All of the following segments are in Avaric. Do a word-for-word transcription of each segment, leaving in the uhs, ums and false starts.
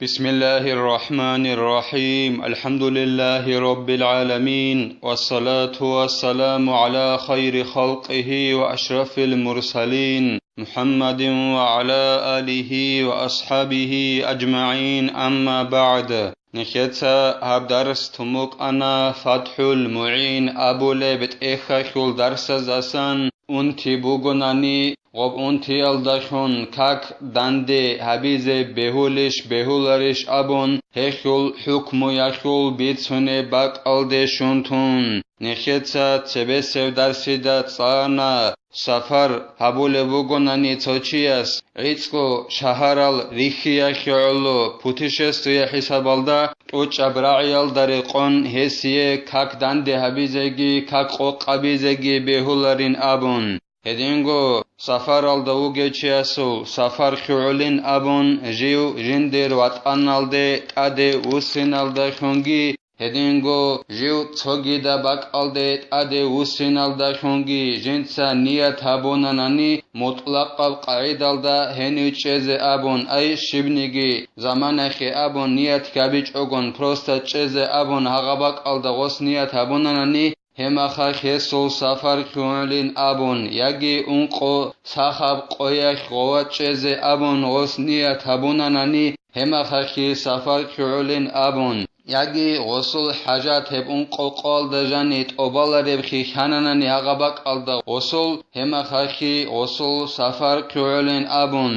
بسم الله الرحمن الرحيم. الحمد لله رب العالمين. والصلاة والسلام على خير خلقه وأشرف المرسلين محمد وعلى آله وأصحابه أجمعين. أما بعد. Нехеца гьаб дарс тумукъана ФатхӀул МугӀин абулеб тӀехьалъул дарсаздасан. Унти бугонани, гъоб унтиялдалъун как данде гьабизе бегьулищ, бегьуларищ абун, гьелъул хӀукмуялъул бицунеб бакӀалде щун тун, нехеца цебесеб дарсида цӀана. Сафар гьабулеб бугонани цо чияс, гӀицӀго шагьарал рихьиялъе гӀоло, путешествие хӀисабалда, тӀочӀаб рагӀиялда рекъон гьесие как данде гьабизеги, как къокъабизеги бегьуларин абун. Гьединго сафаралда вугев чиясул сафар хьугӀулин абун, жив жиндир ватӀаналде тӀаде вуссиналдалъунги, гьединго жив цогидаб бакӀалде тӀаде вуссиналдалъунги жинца ният гьабунанани, мутӀлакъаб къагӀидалда гьенив чӀезе абун, ай щибниги заманахе абун ният гьабичӀогун, просто чӀезе абун гьагъа бакӀалда гъос ният гьабунанани, гьемахалъ гьесул сафар хьугӀулин абун, яги ункъо сахаб къоялъ гъова чӀезе абун гъос ният гьабунанани, гьемахалъги сафар хьугӀулин абун, яги гъосул хӀажат гьеб ункъо къоялда жани тӀобалареб хьихьананани гьагъа бакӀалда гъосул, гьемахалъги гъосул сафар хьугӀулин абун.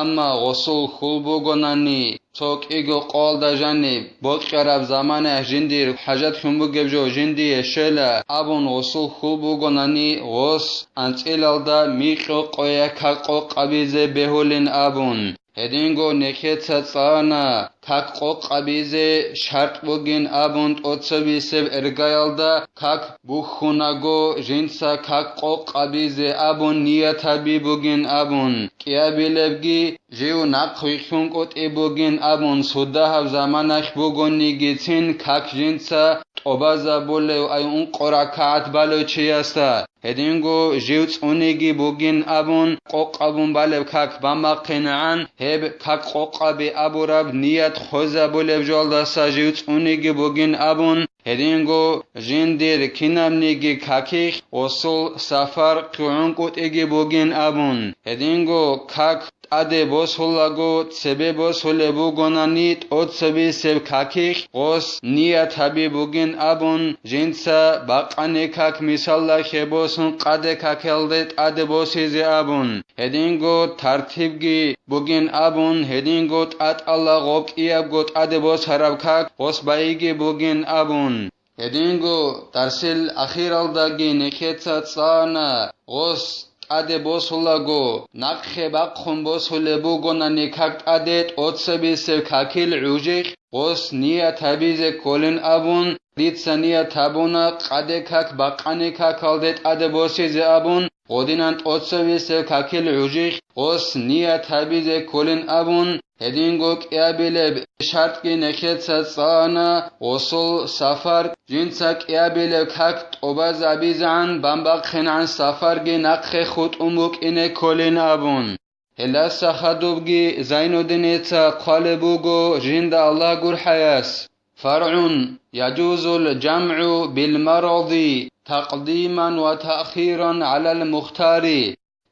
Амма гъосул хьул бугонани, цо кӀиго къоялда жаниб бокьараб заманаялъ жиндир хӀажат лъун бугеб жо жиндие щвела абун гъосул хьул бугонани, гъос анцӀилалда микьго къоя как къокъабизе бегьулин абун. Гьединго нехеца цӀана как къокъабизе шартӀ бугин абун, тӀоцебесеб иргаялда как бухьунаго, жинца как къокъабизе абун ният гьаби бугин абун, кӀиабилебги жив нахъ вихьун кӀутӀи бугин абун, цо дагьаб заманалъ бугонигицин как жинца тӀобазабулев ай ункъо ракагӀат балев чиясда. Гьединго жив цӀуниги бугин абун, къокъабун балеб как бамбахъинегӀан, гьеб как къокъаби абураб ният хвезабулеб жоялдаса жив цӀуниги бугин абун, гьединго жиндир кинабниги какихъ гъосул сафар хьугӀун кӀутӀиги бугин абун, гьединго как тӀаде босулаго, цебе босулеб бугонани, тӀоцебесеб какихъ гъос ният гьаби бугин абун, жинца бакъани как мисаллахье босун къаде какалде тӀаде босизе абун, гьединго тартибги бугин абун, гьединго тӀатӀала гъоб кӀиябго тӀаде босараб как гъос байиги бугин абун. Гьединго дарсил ахиралдаги нехеца цӀана, гъос тӀаде босулаго, нахъе бахъун босулеб бугонани как тӀаде тӀоцебесеб какил гӀужихъ, гъос ният гьабизе кколин абун, дица ният гьабуна къаде как бакъани какалде тӀаде босизе абун, гъодинан тӀоцебесеб какил гӀужихъ, гъос ният гьабизе кколин абун, гьединго кӀиабилеб шартӀги нехеца цӀана, гъосул сафар, жинца кӀиабилеб как тӀобазабизегӀан бамбахъинегӀан сафарги нахъе хутӀун букӀине кколин абун. Гьелдаса хадубги Зайнуддиница хъвалеб буго жинда Аллагь гурхӀаяс: فرع يجوز الجمع بالمرض تقديما وتأخيرا على المختار.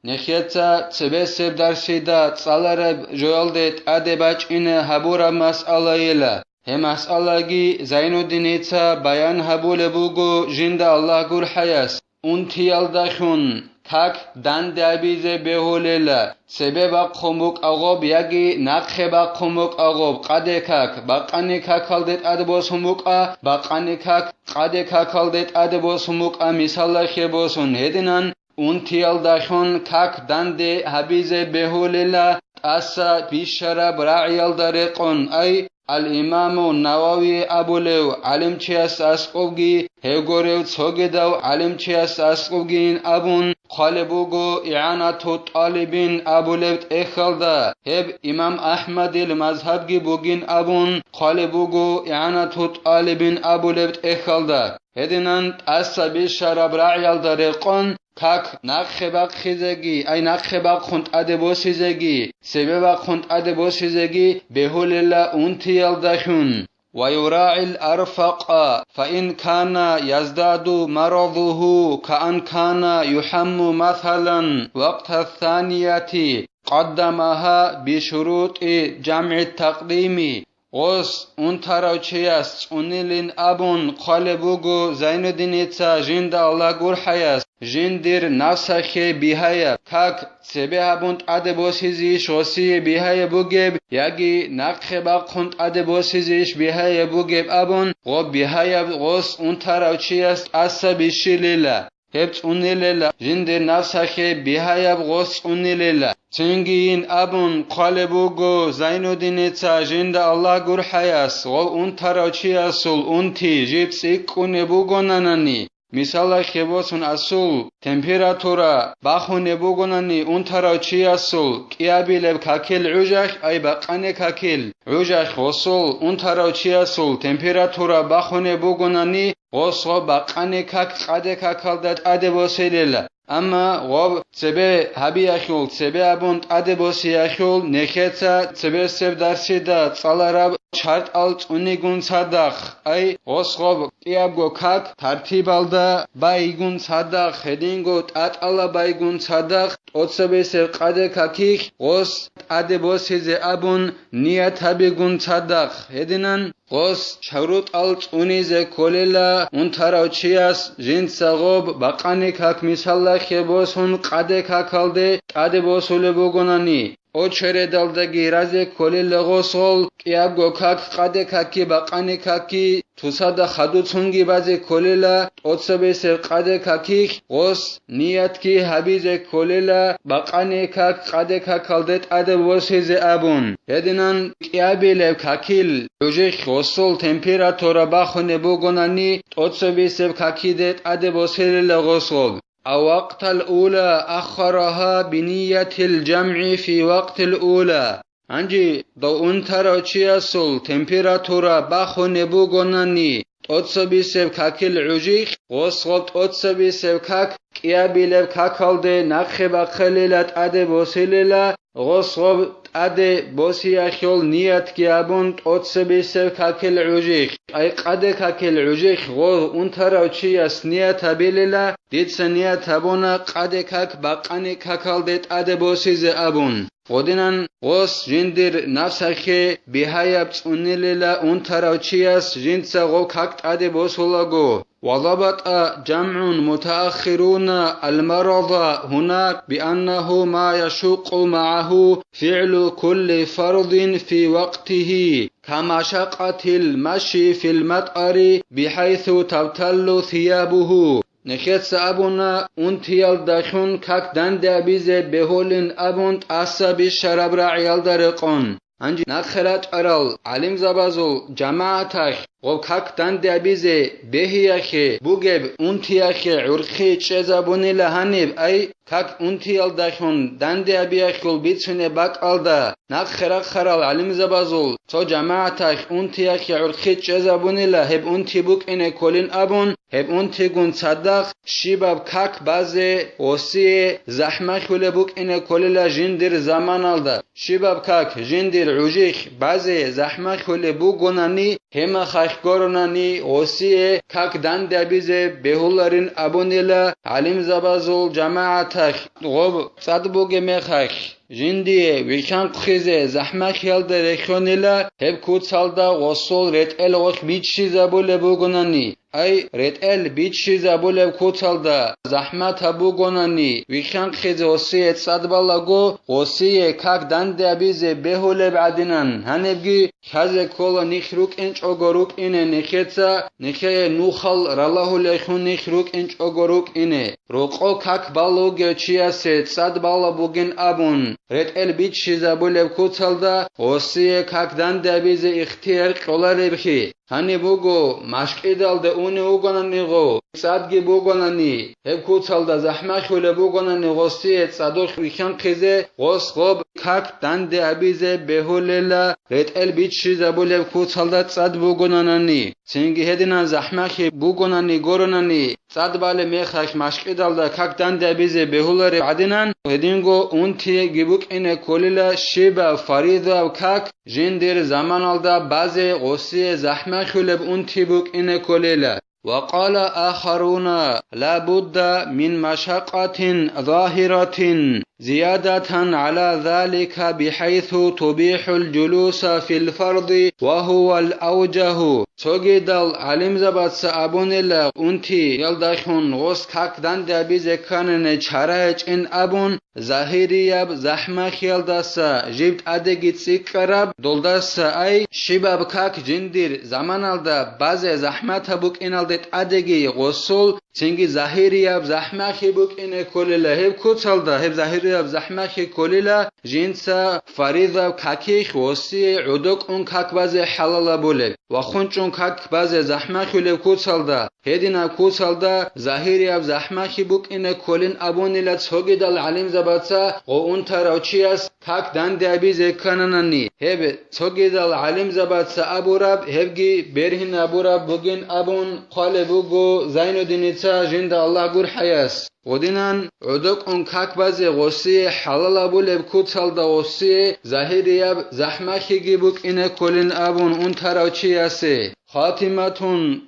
Нехеца цебесеб дарсида цӀалараб жоялде тӀаде бачӀине гьабураб масъалайила. Гьеб масъалаги Зайнуддиница баян гьабулеб буго жинда Аллагь гурхӀаяс. Унтиялдалъун как данде гьабизе бегьулела, цебе бахъун букӀа гъоб яги нахъе бахъун букӀа гъоб къаде как, бакъани какалде тӀаде босун букӀа, бакъани как къаде какалде тӀаде босун букӀа, мисаллахье босун гьединан, унтиялдалъун как данде гьабизе бегьулела тӀаса бищараб рагӀиялда рекъон, ай, Ал-Имаму Навави абулев гӀалимчияс аскӀобги, гьев гурев цогидав гӀалимчияс аскӀобгийин абун хъвалеб буго ИгӀанату ТӀалибин абулеб тӀехьалда, гьеб имам Ахмадил мазгьабги бугин абун хъвалеб буго ИгӀанату ТӀалибин абулеб тӀехьалда. Гьединан тӀаса бищараб рагӀиялда рекъон, как нахъе бахъизеги, ай нахъе бахъун тӀаде босизеги, цебе бахъун тӀаде босизеги бегьулела унтиялдалъун. ويراعي الأرفق، فإن كان يزداد مرضه كأن كان يحم مثلا وقت الثانية، قدمها بشروط جمع التقديم. Гъос унтарав чияс цӀунилин абун хъвалеб буго Зайнуддиница жинда Аллагь гурхӀаяс, жиндир нафсахъе бигьаяб как цебе гьабун тӀаде босизейищ гъосие бигьаяб бугеб, яги нахъе бахъун тӀаде босизейищ бигьаяб бугеб абун, гъоб бигьаяб гъос унтарав чияс тӀаса бищилила. Гьеб цӀунилела, жиндир нафсахъе бигьаяб гъос цӀунилела. Цинги ин абун хъвалеб буго Зайнуддиница жинда Аллагь гурхӀаяс, гъов унтарав чиясул унти жиб цӀикӀкӀунеб бугонанани, мисалалъе босун, асул температура бахунеб бугонани, унтарав чиясул кӀиабилеб какил гӀужахъ, ай бакъани какил гӀужахъ гъосул унтарав чиясул температура бахунеб бугонани, гъос гъоб бакъани как къаде какалда тӀаде босилила. Амма гъоб цебе гьабиялъул, цебе абун тӀаде босиялъул нехеца цебесеб дарсида цӀалараб шартӀал цӀунигун цадахъ, ай гъос гъоб кӀиябго как тартибалда байгун цадахъ, гьединго тӀатӀала байгун цадахъ, тӀоцебесеб къаде какихъ гъос тӀаде босизе абун ният гьабигун цадахъ, гьединан гъос шарутӀал цӀунизе кколела унтарав чияс жинца гъоб бакъани как мисаллахъе босун къаде какалде тӀаде босулеб бугонани, очередалдаги разе кколела гъос гъол кӀиябго как къаде каки бакъани каки, цоцазда хадуцунги базе кколела тӀоцебесеб къаде какихъ гъос ниятги гьабизе кколела бакъани как къаде какалде тӀаде босизе абун. Гьединан кӀиабилеб какил гӀужихъ гъосул температура бахунеб бугонани, тӀоцебесеб какиде тӀаде босилила гъос гъоб. أو وقت الأولى أخرها بنية الجمع في وقت الأولى. Гьанже дов унтарав чиясул температура бахунеб бугонани, тӀоцебесеб какил гӀужихъ гъос гъоб тӀоцебесеб как кӀиабилеб какалде нахъе бахъилила тӀаде босилила, гъос гъоб тӀаде босиялъул ниятги абун тӀоцебесеб какил гӀужихъ, ай къаде какил гӀужихъ гъов унтарав чияс ният гьабилила, дица ният гьабуна къаде как бакъани какалде тӀаде босизе абун. Гъодинан гъос жиндир нафсахъе бигьаяб цӀунилила унтарав чияс жинца гъов как тӀаде босулаго. وضبط جمع متأخرون المرض هناك بأنه ما يشق معه فعل كل فرض في وقته، كمشقة المشي في المطر بحيث تبتل ثيابه. Нехеца абуна, унтиялдалъун как данде абизе бегьулин абун тӀаса бищараб рагӀиялда рекъон. Гьанже нахъе рачӀарал гӀалимзабазул жамагӀаталъ гъоб как данде абизе бегьиялъе бугеб унтиялъе гӀурхъи чӀезабунила гьаниб, ай, как унтиялдалъун данде абиялъул бицунеб бакӀалда, нахъе рахъарал гӀалимзабазул цо жамагӀаталъ унтиялъе гӀурхъи чӀезабунила гьеб унти букӀине кколин абун, гьеб унтигун цадахъ щибаб как базе гъосие захӀмалъулеб букӀине кколила жиндир заманалда, щибаб как жиндир гӀужихъ базе захӀмалъулеб бугонани, гьемахалъ гуронани гъосие как данде абизе бегьуларин абунила гӀалимзабазул жамагӀаталъ гъоб цӀад бугеб мехалъ. Жиндие вихьанхъизе захӀмалъиялда рехьонила гьеб куцалда гъосул ретӀел гъолъ биччизабулеб бугонани, ай, ретӀел биччизабулеб куцалда захӀмат гьабугонани, вихьанхъизе гъосие цӀад балаго, гъосие как данде абизе бегьулеб гӀадинан, гьанибги лъазе ккола нилъ рукӀинчӀого рукӀине нехеца, нехее нухал ралагьулелъун нилъ рукӀинчӀого рукӀине. Рокъо как балугев чиясе цӀад бала бугин абун, ретӀел биччизабулеб куцалда гъосие как данде абизе ихтияр кьоларебхъи. Гьаниб буго, машкӀидалде унев вугонаниго, цӀадги бугонани, гьеб куцалда захӀмахьулеб бугонани гъосие цӀадухъ вихьанхъизе, гъос гъоб как данде абизе бегьулела, ретӀел биччизабулеб куцалда цӀад бугонанани. Цинги гьединан захӀмахьи бугонани горонани, цӀад балеб мехалъ машкӀидалда как данде абизе бегьулареб гӀадинан, гьединго унтиги букӀине кколила щибаб фаридаб как жиндир заманалда базе гъосие захӀмахьулеб унти букӀине кколила. وقال آخرون: لا بد من مشقة ظاهرة زيادة على ذلك بحيث تبيح الجلوس في الفرض وهو الأوجه. Цогидал гӀалимзабаца абунила, унтиялдалъун гъос как данде абизе кканани чара гьечӀин абун, загьирияб захӀмахьиялдаса жиб тӀадеги цӀикӀкӀараб, долдаса ай щибаб как жиндир заманалда базе захӀматаб букӀиналде тӀадеги гъосул, цинги загьирияб захӀмахьи букӀине кколила гьеб куцалда, гьеб загьирияб захӀмахьи кколила жинца фаридаб какихъ гъосие гӀодокӀун как базе хӀалалабулеб ва хунчӀун как базе захӀмахьулеб куцалда. Гьединаб куцалда загьирияб захӀмахьи букӀине кколин абунила цогидал гӀалимзабаца гъо унтарав чияс как данде абизе ккананани. Гьеб цогидал гӀалимзабаца абураб, гьебги бергьинабураб бугин абун хъвалеб буго Зайнуддиница, жинда Аллагь гурхӀаяс. Гъодинан гӀодокӀун как базе гъосие хӀалалабулеб куцалда гъосие загьирияб захӀмахьиги букӀине кколин абун унтарав чиясе. خاتمة.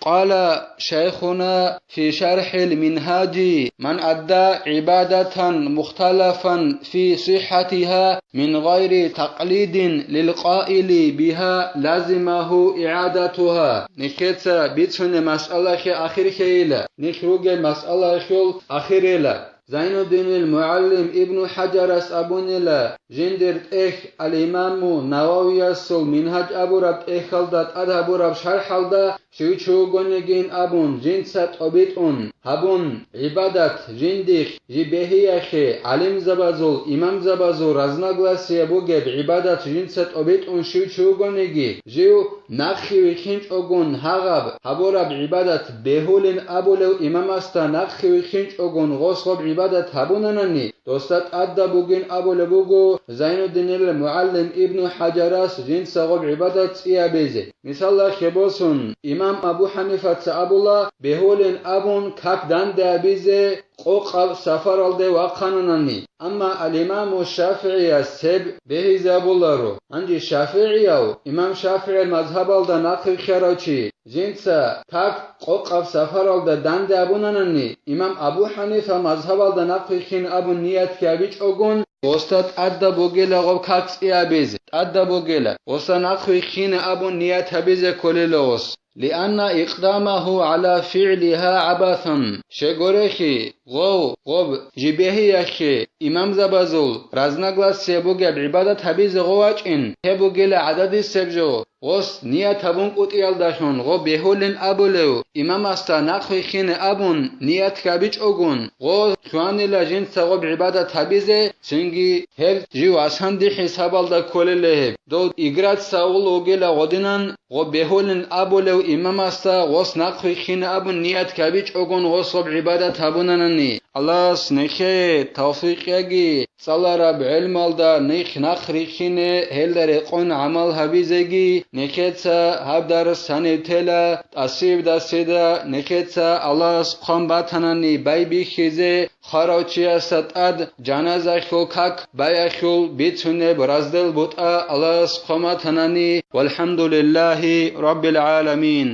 قال شيخنا في شرح المنهاج: من أدى عبادة مختلفا في صحتها من غير تقليد للقائل بها لزمه إعادتها. Нихеца бицунеб масъалахъе ахир хейила, нихь ругел масъалахъул ахирила. Зайнуддинил мугӀалим Ибну ХӀаджарас абунила, жиндир тӀехь ал-Имаму Нававиясул Мингьаж абураб тӀехьалда тӀад гьабураб шархӀалда, щив чи вугонигин абун, жинца тӀобитӀун гьабун, гӀибадат жиндихъ, жиб бегьияхъе, гӀалимзабазул, имамзабазул разногласие бугеб гӀибадат жинца тӀобитӀун щив чи вугониги, жив нахъе вихьинчӀогун гьагъаб гьабураб гӀибадат бегьулин абулев имамасда нахъе вихьинчӀогун гъос гъоб гӀибадат гьабунанани, досда тӀадаб бугин абулеб буго Зайнуддинил мугӀалим Ибну ХӀаджарас жинца гъоб гӀибадат цӀиябизе. Мисалалъе босун, имам Абу ХӀанифаца абула, бегьулин абун как данде абизе къокъаб сапаралде вахъананани. Амма ал-Имаму ШафигӀияс гьеб бегьизабуларо. Гьанже шафигӀияв, имам ШафигӀил мазгьабалда нахъе вихьарав чи, жинца как къокъаб сапаралда данде абунанани, имам Абу ХӀанифа мазгьабалда нахъе вихьин абун ниятги гьабичӀогун, гъосда тӀадаб бугила гъоб как цӀиябизе, тӀадаб бугила, гъосда нахъе вихьине абун ният гьабизе кколила гъос. لأن إقدامه على فعلها عبث. Щегорехи, гъов, гъоб, жиб бегьияхъе, имамзабазул разногласие бугеб гӀибадат гьабизе гъов вачӀин, гьеб бугила гӀададисеб жо, гъос ният гьабункӀутӀиялдалъун гъоб бегьулин абулев имамасда нахъ вихьине абун ният гьабичӀогун, гъо лъугьанила жинца гъоб гӀибадат гьабизе, цинги гьеб жив васанди хӀисабалда кколела гьеб. Дов играть цавул вугила гъодинан, гъо бегьулин абулев имамасда гъос нахъ вихьине абун ният гьабичӀогун гъос гъоб гӀибадат гьабунанани. Аллагьас нехее тавфикъ яги, цӀалараб гӀелмалда нихъ нахъ рихьине, гьелда рекъон гӀамал гьабизеги, нехеца гьаб дарс гьаниб тела, тӀасиб дасида, нехеца Аллагьас хъван батанани байбихьизе, хварав чиясда тӀад жаназахьул как баяхьул бицунеб раздел бутӀа Аллагьас хъван батанани, валхӀамдулиллагьи раббил гӀаламин.